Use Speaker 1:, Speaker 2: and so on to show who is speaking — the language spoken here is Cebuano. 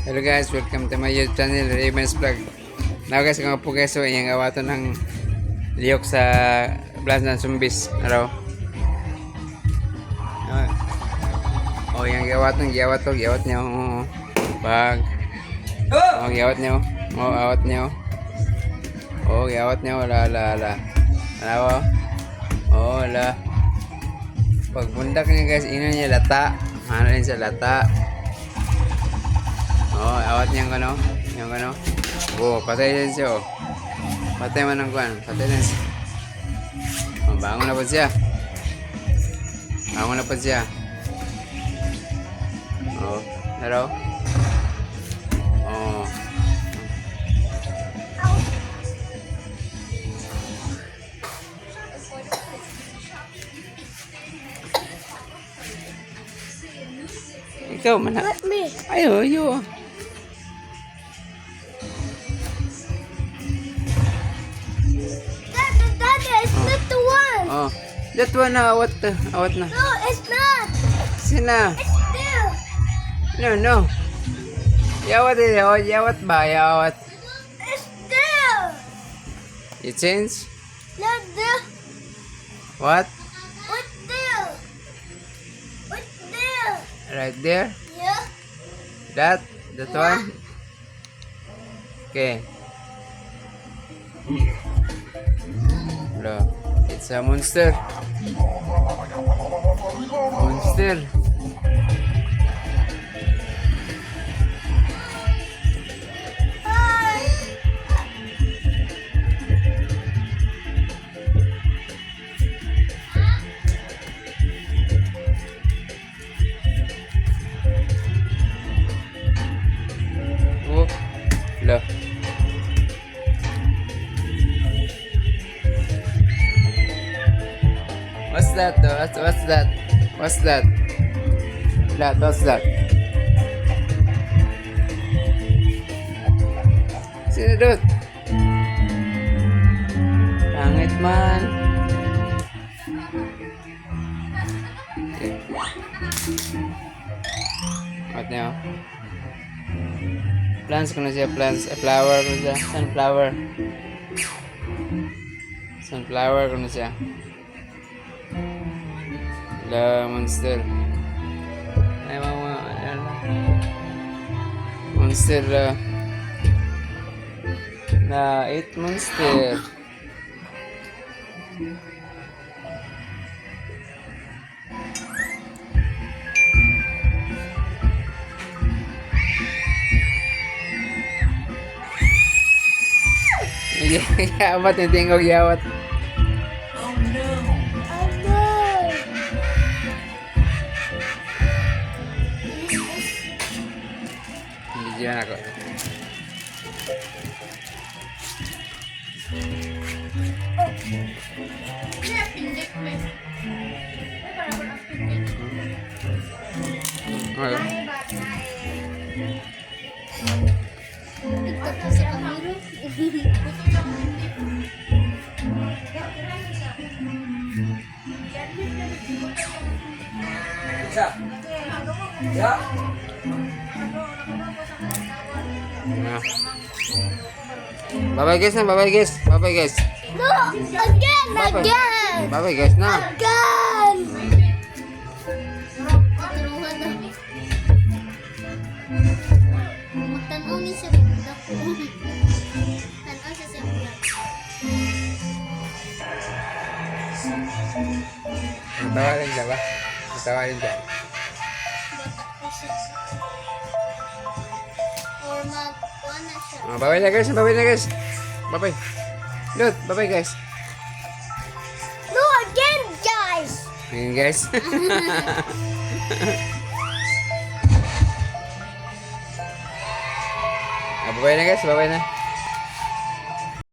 Speaker 1: Hello guys, welcome to my YouTube channel, Raven's Vlog. Now guys, kung po guys, so iyang awato ng liyok sa Blas ng Sumbis. Araw. Oh, iyang giawat ng giawat to, giawat niya. Oh, bag. Oh, giawat niya. Oh, awat niya. Oh, giawat niya. Wala, wala, wala. Wala, oh. Wala. Pagbundak niya guys, ino niya lata. Ano rin sa lata. Oh, awat niyang ano? Yung ano? Oh, patay din siya oh. Patay man ang kuan, patay din siya. Oh, bangon na po siya. Bangon na po siya. Oh, hello. Oh. Ikaw man na.
Speaker 2: Let me.
Speaker 1: Ayo, ayo.
Speaker 2: Daddy, Daddy, it's not the one.
Speaker 1: Oh. That one na, awat na. Awat na.
Speaker 2: No, it's not.
Speaker 1: Sina?
Speaker 2: It's there.
Speaker 1: No, no. Yawat eh, yawat, yawat ba? Yawat.
Speaker 2: It's there.
Speaker 1: You change?
Speaker 2: Not there.
Speaker 1: What?
Speaker 2: What's there? What's there?
Speaker 1: Right there?
Speaker 2: Yeah.
Speaker 1: That? That one? Okay. Look, it's a monster. Monster.
Speaker 2: Hi.
Speaker 1: Oh. Look. What's that though? What's that? What's that? That, what's that? Sino doon? Pangit man. Okay. What now? Plants ko na siya, plants. A flower ko na siya. Sunflower. Sunflower ko na siya. La monster. Ay, mga, ano. Monster, la. Na, eight monster. Yawat, hindi ko yawat.
Speaker 2: Oh no.
Speaker 1: Hindi yan ako. Okay.
Speaker 2: TikTok ko sa kamera.
Speaker 1: Yeah. Bye-bye guys na, bye-bye guys. Bye-bye guys.
Speaker 2: No, again,
Speaker 1: Bye-bye.
Speaker 2: again.
Speaker 1: Bye-bye guys na.
Speaker 2: Again. Patulungan na. Magtanaw ni siya budak. Tanaw siya sa budak.
Speaker 1: Natawa rin siya ba? Natawa rin siya.
Speaker 2: Bata pa siya. Or magkuha na siya.
Speaker 1: Oh, bye-bye na guys, bye-bye na guys. Bye-bye. Lot, bye-bye guys.
Speaker 2: No, again, guys.
Speaker 1: Ayun guys. Ah, bye-bye na guys, bye-bye na.